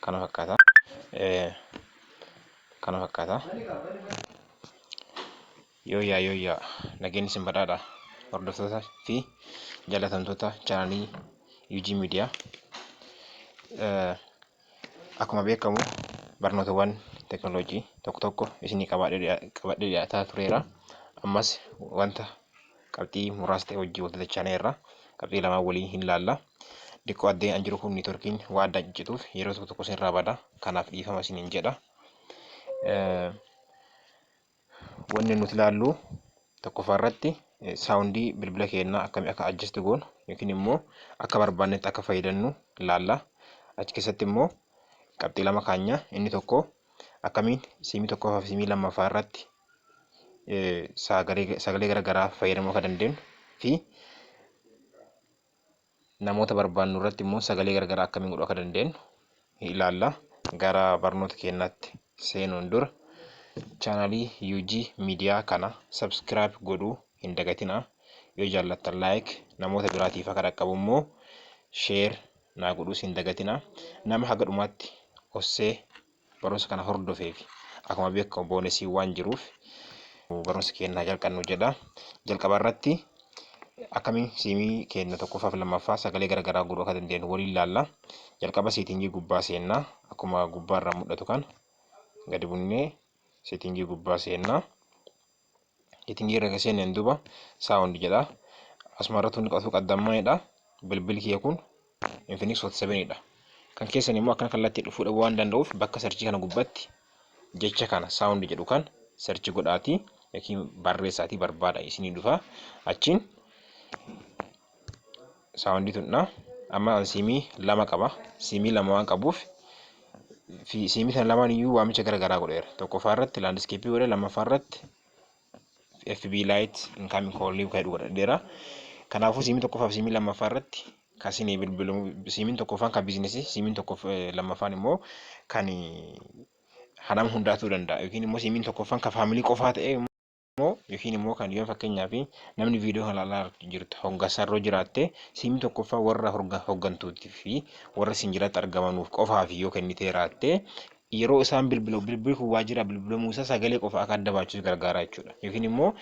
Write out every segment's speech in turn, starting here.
Kana fakkaata. Kana fakkaata. Yooyyaa yooyyaa, nageenyi isin badhaadha, hordoftoota fi jaalatamtoota chaanalii UG Media. Akkuma beekamu barnootawwan teekinooloojii tokko tokko isinii qabadhee dhiyaataa tureera. Ammas wanta qabxii muraasa ta'e wajjin wal dachaaneerra. Qabxii lamaan waliin hin laalla. Diqqoo addee an jiru kun neetworkiin waa addaan ciccituuf yeroo tokko tokko isinirraa bada. Kanaaf dhiifama isiniin jedha. Wanni nuti ilaallu tokkoffaa irratti saawundii bilbila keenyaa akkamii akka adjust goonu yookiin immoo akka barbaannetti akka fayyadamnu ilaalla. Achi keessatti immoo qabxii lama kaanya. Inni tokko akkamiin siimii tokkoffaa fi siimii lammaffaa irratti sagalee garaagaraa fayyadamuu akka dandeenyu fi namoota barbaannu irratti immoo sagalee garaagaraa akkamiin godhuu akka dandeenyu ilaalla. Gara barnoota keenyaatti seenuun dura chaanalii UG Media kana subscribe godhuu hin dagatinaa. Yoo jaallattan like, namoota biraatiif akka dhaqqabu immoo share naa godhuus hin dagatinaa. Nama haga dhumaatti ossee barumsa kana hordofeef akkuma beekamu boonesiin waan jiruuf barumsa keenyaa jalqabnu jedha. Jalqaba irratti akkamiin siimii keenya tokkoffaa fi lammaffaa sagalee garaagaraa godhuu akka dandeenyu waliin ilaalla. Jalqaba setting gubbaa seennaa, akkuma gubbaa irraa mul'atu kan gadi bunnee setting gubbaa seennaa. Setting irra seenneen duuba sound jedha. Asuma irratti wanni qabatu qaddammaanidha. Bilbilli kiyya kun Infinix Hot 7 dha. Kan keessan immoo akkana kallattii dhufuu dhabuu waan danda'uuf bakka search kana gubbatti jecha kana sound jedhu kan search godhaatii yookiin barreessaatii barbaada, isinii dhufa. Achiin sound tunna. Amma an siimii lama qaba. Siimii lama waan qabuuf fi siimii sana lamaan iyyuu waamicha gara garaa godheera. Tokkoffaa irratti landscape godhe, lammaffaa irratti FB Lite incoming call kan jedhu godhadheera. Kanaafuu siimii tokkoffaa fi siimii lammaffaa irratti kan isinii bilbilamu, siimiin tokkoffaan kan business, siimiin tokko lammaffaan immoo kan nama hundaa ta'uu danda'a, yookiin immoo siimiin tokkoffaan kan family qofaa ta'e immoo, yookiin immoo kan yoo fakkeenyaaf namni viidiyoo kana ilaalaa jirtu hoggansarroo jiraatte, siimii tokkoffaa warra hoggantuutii fi warra isin jalatti argamanuuf qofaaf yoo kennitee raatte, yeroo isaan bilbilu bilbilli kun waajjira bilbilamuu isaa sagalee qofa akka adda baachuuf gargaara jechuudha. Yookiin immoo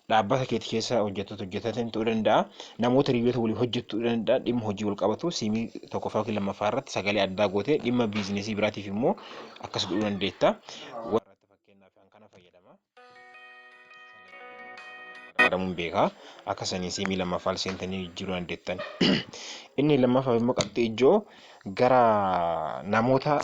dhaabbata keetti keessa hojjettoota hojjetan ta'uu danda'a. Namoota hiriyoota waliin hojjettu ta'uu danda'a. Dhimma hojii wal qabatu siimii tokkoffaa yookiin lammaffaa irratti sagalee addaa gootee dhimma business biraatiif immoo akkas godhuu dandeetta. Fakkeenyaaf kan kana fayyadama. Fayyadamuun beekaa. Akka sanii siimii lammaffaa seentanii jijjiiruu dandeettan. Inni lammaffaa immoo qabxii ijoo gara namoota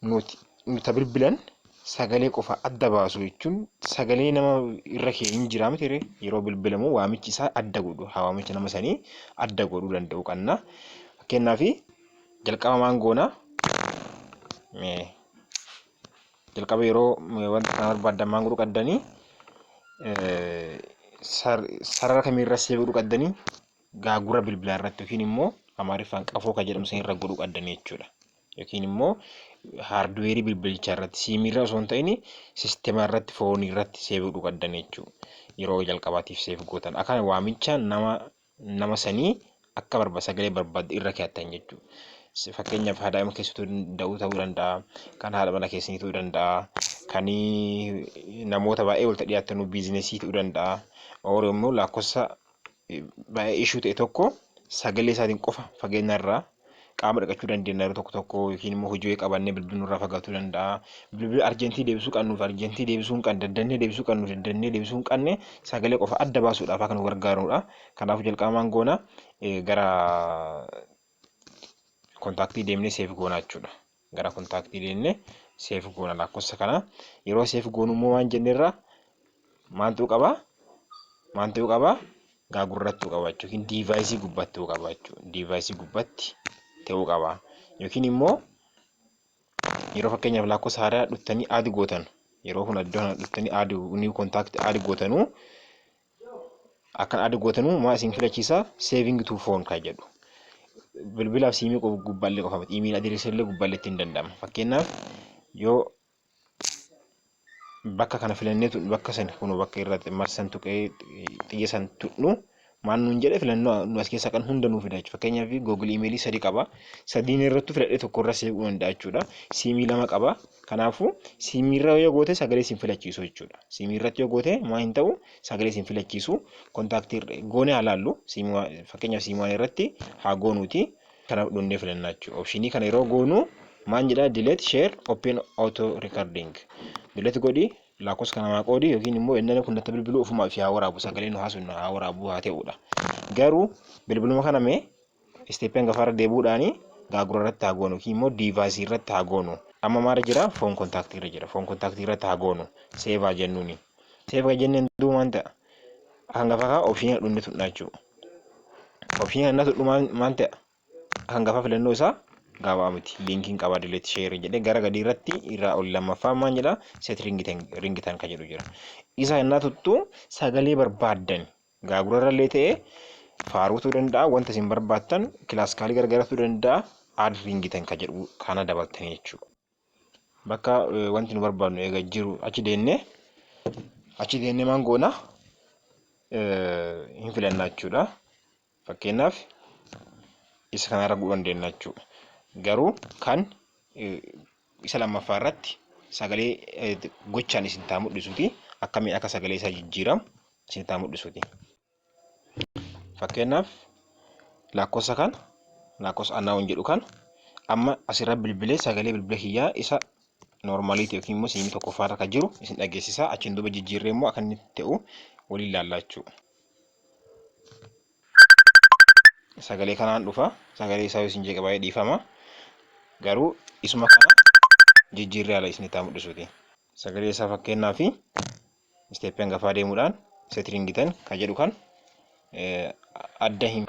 nuti nuti bilbilan sagalee qofa adda baasu jechuun sagalee nama irra kee hin jiraa miti yeroo bilbilamu waamichi isaa adda godhu, haa waamicha nama sanii adda godhuu danda'u qabna. Fakkeenyaaf jalqaba maan goona? Jalqaba yeroo wanta kana barbaaddan maan godhuu qabdanii? Sarara kamiirra save godhuu qabdanii? Gaagura bilbilaa irratti yookiin immoo Amaariffaan qafoo kan jedhamu san irra godhuu qabdanii jechuudha. Yookiin immoo hardware bilbilichaa irratti, siimiirra osoo hin ta'in system irratti, phone irratti save godhuu qabdan jechuudha. Yeroo jalqabaatiif save gootan akka waamicha nama sanii akka sagalee barbaadde irra keewwattan jechuudha. Fakkeenyaaf haadha keessattuu danda'uu ta'uu danda'a, kan haadha mana keessanii ta'uu danda'a, kan namoota baay'ee walitti dhiyaatan business ta'uu danda'a. Or immoo lakkoofsa baay'ee ishuu ta'e tokko sagalee isaatiin qofa fageenya irraa qaama dhiqachuu dandeenya yeroo tokko tokko, yookiin immoo hojii qabannee bilbilli nurraa fagaatuu danda'a. Bilbila urgent deebisuu qabnuuf urgent deebisuu hin qabne, daddannee deebisuu qabnuuf daddannee deebisuu hin qabne, sagalee qofa adda baasuudhaaf akka nu gargaarudha. Kanaafuu jalqaba maan goona? Gara contact deemnee save goona jechuudha. Gara contact deemnee save goona lakkoofsa kana. Yeroo save goonu immoo waan jennerra maal ta'uu qaba? Maal ta'uu qaba? Gaagurratti ta'uu qaba jechuudha. Yookiin device gubbaatti ta'uu qaba jechuudha. Device gubbaatti ta'uu qaba. Yookiin immoo yeroo fakkeenyaaf lakkoofsa haaraa dhuftanii add gootan, yeroo kun iddoo kana dhuftanii add new contact add gootanuu, akkan add gootanuu maa isin filachiisa? Saving to phone kan jedhu. Bilbilaaf siimii gubbaallee qofa miti. Email address illee gubbaallee ittiin danda'ama. Fakkeenyaaf yoo bakka kana filannee bakka san kun bakka irratti marsan tuqee xiyya san tuqnu Maal nuun jedhe? Filannoo nu as keessaa kan hunda nuu fida jechuudha. Fakkeenyaaf, Google emailii sadi qaba. Sadiin irrattuu filadhee tokko irra save godhuu danda'a jechuudha. Siimii lama qaba. Kanaafuu siimii irra yoo goote sagalee siin filachiisu jechuudha. Siimii irratti yoo goote maa hin ta'u, sagalee siin filachiisu. Contactii goonee haa laallu. Fakkeenyaaf, SIM one irratti haa goonuuti. Kana dhunnee filannaa jechuudha. Optionii kana yeroo goonu maal jedhaa? Delete, share, open auto recording. Delete godhi, lakkoofsa kana maa qoodi, yookiin immoo inni kun natti bilbiluu ofumaa fi haa waraabu, sagalee nu haasofnu haa waraabu haa ta'udha. Garuu bilbiluma kana mee stepii hangafaarra deebi'uudhaani gaagura irratti haa goonu yookiin immoo deviceii irratti haa goonu. Amma maal jira? Phone contactii irra jira. Phone contactii irratti haa goonu. Save haa jennuuni. Save kan jenneen duuba maal ta'a? Hangafa kaa optionii dhunne tudha jechuudha. Optionii kana tudhu maal ta'a? Hangafa filannoo isaa gaabaa miti. Linkiin qaba delete, share jedhee gara gadii irratti irraa ol lammaffaa maal jedha? Set ringtone kan jedhu jira. Isa innaa tuttu sagalee barbaaddan gaagura irrallee ta'ee faaruu ta'uu danda'a, wanta isin barbaaddan classicalii gargaaruu ta'uu danda'a, add ringtone kan jedhu kana dabaltanii jechuudha. Bakka wanti nu barbaadnu eega jiru achi deennee maal goona? Hin filannaa jechuudha. Fakkeenyaaf, isa kanarra godhuu dandeenya jechuudha. Garuu kan isa lammaffaa irratti sagalee gochaan isin taa mul'isuuti, akkamiin akka sagalee isaa jijjiiramu isin taa mul'isuuti. Fakkeenyaaf, lakkoofsa kana, lakkoofsa unknown jedhu kana amma asirra bilbilee sagalee bilbila kiyyaa isa normaliiti yookiin immoo siimii tokkoffaarra kan jiru isin dhageessisaa, achiin duuba jijjiirree immoo akka inni ta'u waliin ilaallaa jechuudha. Sagalee kanaan dhufa. Sagalee isaa yoo isin jeeqe baay'ee dhiifama. Garuu isuma kana jijjiirree haala isinitti haa mul'isuuti. Sagalee isaa fakkeenyaa fi stepii hangafaa deemuudhaan set ringtone kan jedhu kan adda hin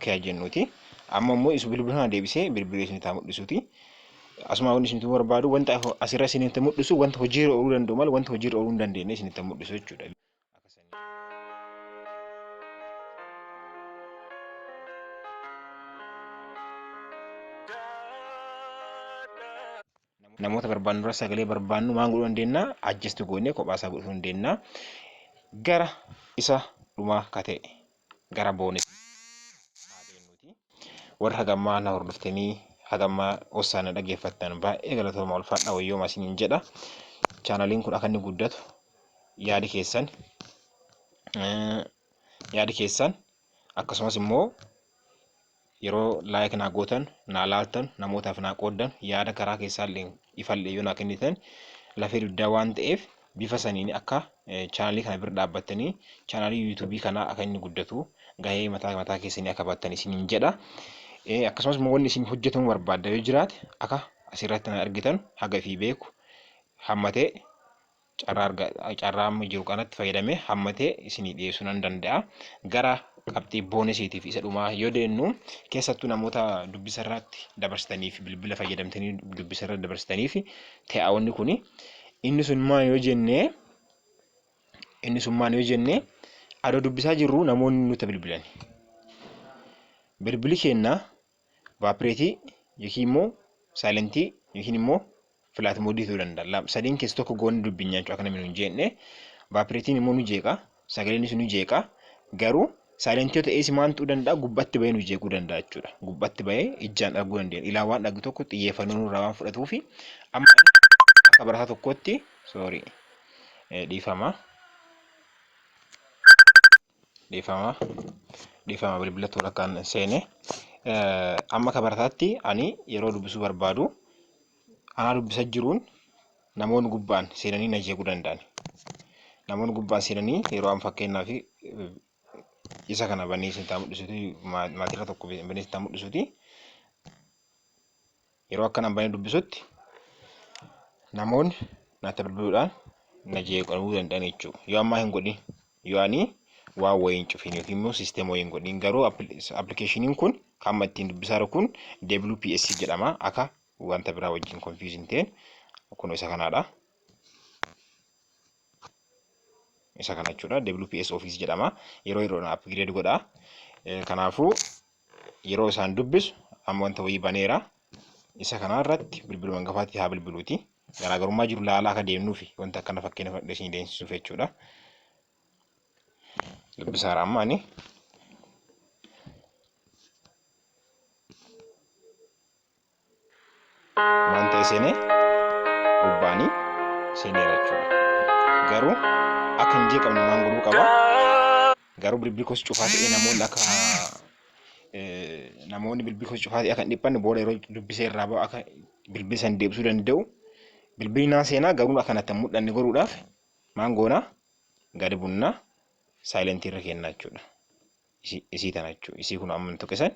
kee jennuuti. Amma immoo isu bilbila kana deebisee bilbilee isinitti haa mul'isuuti. Asuma wanti isinitti barbaadu, wanta asirra isinitti mul'isu, wanta hojiirra ooluu danda'u malee wanta hojiirra ooluu hin dandeenye isinitti mul'isu jechuudha. Namoota barbaannu irra sagalee barbaannu maal godhuu dandeenya? Adjust goonee kophaa isaa godhuu dandeenya. Gara isa dhumaa ka ta'e, gara bonus haa. Warra hagammaa na hordoftanii, hagammaa ossaa na dhaggeeffattan, baay'ee galatooma, ulfaadha, wayyooma isiniin jedha. Channeliin kun akka inni guddatu yaadi keessan, akkasumas immoo yeroo like naa gootan, naa laaltan, namootaaf naa qooddan, yaada karaa keessaallee ifallee yoo naa kennitan lafee dugdaa waan ta'eef, bifa saniin akka channelii kana bira dhaabbattanii channelii YouTubeii kanaa akka inni guddatu gahee mataa mataa keessanii akka baattan isiniin jedha. Akkasumas immoo wanni isin hojjetamuu barbaadda yoo jiraate akka asirratti na argitan haga fi beeku hammatee carraa amma jiru kanatti fayyadamee hammatee isinii dhiyeessuu nan danda'a. Gara qabxii bonusiitiif isa dhumaa yoo deemnu, keessattuu namoota dubbisa irratti dabarsitanii fi bilbila fayyadamtanii dubbisa irratti dabarsitanii fi ta'aawwanni kuni, inni sun maal yoo jennee, adoo dubbisaa jirru namoonni nutti bilbilan. Bilbilli keenya vibrateii yookiin immoo silentii yookiin immoo flight modeii ta'uu danda'a. Sadiin keessa tokko goonni dubbinyaa jechuudha, akka namni nu hin jeeqne. Vibrateiin immoo nu jeeqa. Sagaleenis nu jeeqa. Garuu silentii yoo ta'es maal ta'uu danda'a? Gubbatti bahee nu jeequu danda'a jechuudha. Gubbatti bahee ijaan arguu dandeenya. Ilaan waan dhaggu tokko xiyyeeffannoo nurraa waan fudhatuufi, amma akka barataa tokkootti, sorry, dhiifama. Dhiifama. Dhiifama, bilbila tola akkaan seene. Amma akka barataatti ani yeroo dubbisuu barbaadu anaa dubbisa jiruun namoonni gubbaan seenanii na jeequu danda'an. Namoonni gubbaan seenanii yeroo amma fakkeenyaaf isa kana banee isin taa mul'isuuti, maatirra tokko banee isin taa mul'isuuti. Yeroo akkanaan banee dubbisutti namoonni natti bilbiluudhaan na jeequu danda'an jechuudha. Yoo ammaa hin godhin, yoo ani waan wayii hin cufin yookiin immoo systema wayii hin godhin, garuu applicationiin kun kan amma ittiin dubbisaa jiru kun WPS jedhama. Akka wanta biraa wajjin confuse hin ta'in, kun isa kanaadha. Isa kana jechuudha. WPS Office jedhama. Yeroo yeroodhaan upgrade godha. Kanaafuu yeroo isaan dubbisu amma wanta wayii baneera. Isa kana irratti bilbiluma hangafaatti haa bilbiluuti. Garaagarummaa jiru laalaa akka deemnuufi wanta akkana fakkeenya fudhadhee isin deemsisuuf jechuudha. Amma bilbila kana irratti bilbiluu hin danda'u. Amma bilbila kana irratti bilbiluu hin danda'u. Garuu appilikeeshiniin kun kan amma ittiin dubbisaa jiru kun WPS jedhama. Akka wanta biraa wajjin confuse hin ta'in, kun isa kanaadha. Isa kana jechuudha. WPS Office jedhama. Yeroo yeroodhaan upgrade godha. Kanaafuu yeroo isaan dubbisu amma wanta wayii baneera. Isa kana irratti bilbiluma hangafaatti haa bilbiluuti. Garaagarummaa jiru laalaa akka deemnuufi wanta akkana fakkeenya fudhadhee isin deemsisuuf jechuudha. Dubbisaara amma ani. Waan ta'e seenee gubbaanii seeneera jechuudha. Garuu akka hin jeeqamne maan godhuu qaba? Garuu bilbilli koos cufaa ta'ee namoonni akka namoonni bilbilli koos cufaa ta'ee akka hin dhiphanne booda yeroo dubbisee irraa ba'u akka bilbila san deebisuu danda'u bilbilli naa seenaa garuu akka natti hin mul'anne godhuudhaaf maan goona gadi bunnaa saayilentii irra kennaa jechuudha. Isii tana jechuudha. Isii kun amma tuqe san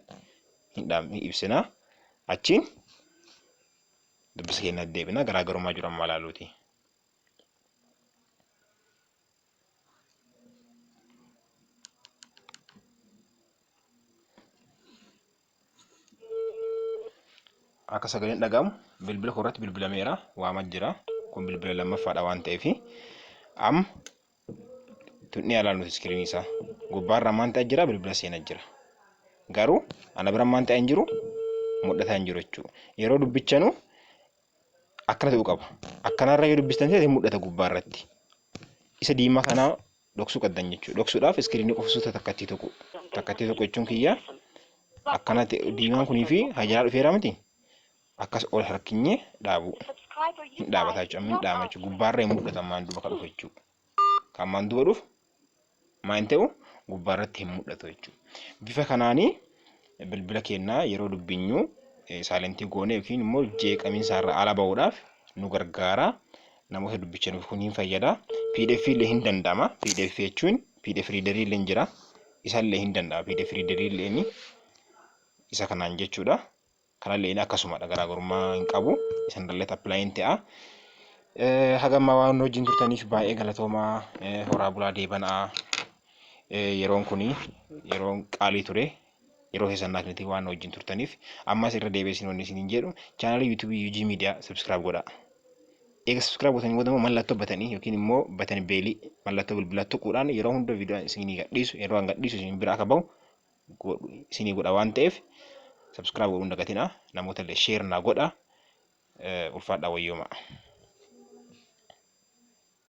hin dhaabne ibsinaa. Achiin dubbisa keenyatti deebina garaagarummaa jiru amma ilaaluuti. Akka sagaleen dhaga'amu bilbila koo irratti bilbilameera waama jira. Kun bilbila lammaffaadha waan ta'eef amma Tunni alaa nuti iskiriinii isaa. Gubbaarra maan ta'e jira bilbila seena jira. Garuu ana bira maan ta'e hin jiru mul'ataa hin jiru jechuudha. Yeroo dubbichanu akkana ta'uu qaba. Akkanarra yoo dubbistan ta'e mul'ata gubbaarratti. Isa diimaa kanaa dhoksuu qabdan jechuudha. Dhoksuudhaaf iskiriinii qofa suuta takkattii tuqu. Takkattii tuqu jechuun kiyya akkana ta'e diimaan kunii fi hajalaa dhufeera miti. Akkas ol harkinyee dhaabuu. Hin dhaabataa jechuudha. Amma hin dhaama jechuudha. Gubbaarra hin mul'ata ammaan duuba kan dhufu jechuudha. Kan ammaan duuba dhufu maa hin ta'u gubbaarratti hin mul'atu jechuudha. Bifa kanaanii bilbila keenyaa yeroo dubbinyu saayilentii goonee yookiin immoo jeeqamiinsa irraa ala ba'uudhaaf nu gargaara. Namoota dubbichanuuf kun hin fayyada. PDF illee hin danda'ama. PDF jechuun PDF reader illee hin jira. Isa illee hin danda'ama. PDF reader illee inni isa kanaan jechuudha. Kanallee inni akkasumadha garaagarummaa hin qabu. Isanirrallee apply hin ta'a. Haga ammaa waan wajjin turtaniif baay'ee galatoomaa horaa bulaa deebanaa. Yeroon kun yeroon qaalii ture. Yeroo keessan naaf miti waan wajjin turtaniif ammas irra deebi'ee isin wanni isiniin jedhu chaanaalii YouTube UG Media subscribe godhaa. Eega subscribe gootanii booda immoo mallattoo batanii yookiin immoo batanii beelii mallattoo bilbilaa tuquudhaan yeroo hunda viidiyoo isinii gadhiisu yeroo an gadhiisu isin bira akka bahu godhu isinii godha waan ta'eef subscribe godhuu hin dagatinaa namoota illee share naa godha ulfaadhaa wayyooma.